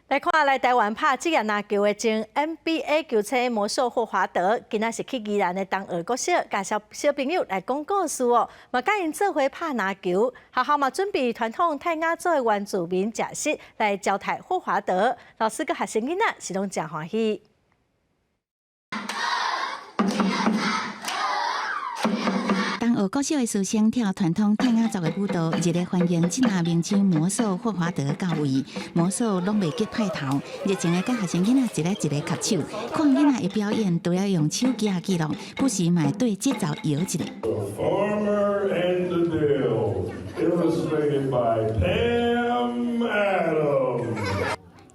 來看來台灣拍職業籃球的前 NBA 球星魔獸霍華德，今仔是去宜蘭的東澳國小，共小小朋友來講故事哦，嘛佮𪜶做伙拍籃球。學校嘛準備傳統泰雅族的原住民食食來招待霍華德，老師佮學生囡仔是攏誠歡喜。東澳國小的師生跳傳統泰雅族的舞蹈，熱烈歡迎這領明星魔獸霍華德到位。魔獸攏袂記派頭，熱情的佮學生囡仔一个一个合手，看囡仔的表演，除了用手機仔記錄，不時嘛會對節奏搖一下。 Farmer and the Dale, illustrated by Pam Adams.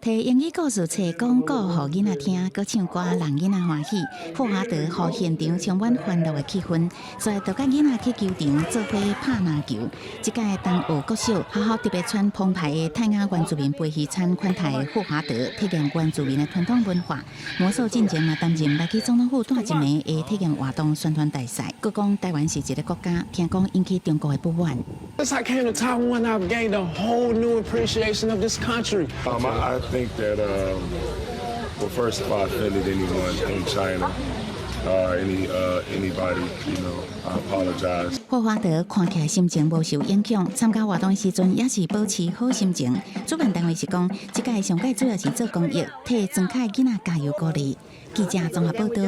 提英語故事冊講故予囡仔聽，閣唱歌讓囡仔歡喜。霍華德予現場充滿歡樂的氣氛，所以就佮囡仔去球場做伙拍籃球。這屆東澳國小學校特別穿澎湃的泰雅原住民背魚餐款待霍華德，體驗原住民的傳統文化。魔獸進前嘛擔任來去總統府帶一暝的體驗活動宣傳大使，閣講台灣是一个國家，聽講引起中國的不滿。 Since I came to Taiwan, I've gained a whole new appreciation of this country. I think that, well, first if I offended anyone in China, anybody, I apologize. 霍華德看起來心情無受影響，參加活動時陣也是保持好心情。主辦單位是講，這屆上蓋主要是做公益，替莊腳囡仔加油鼓勵。記者綜合報道。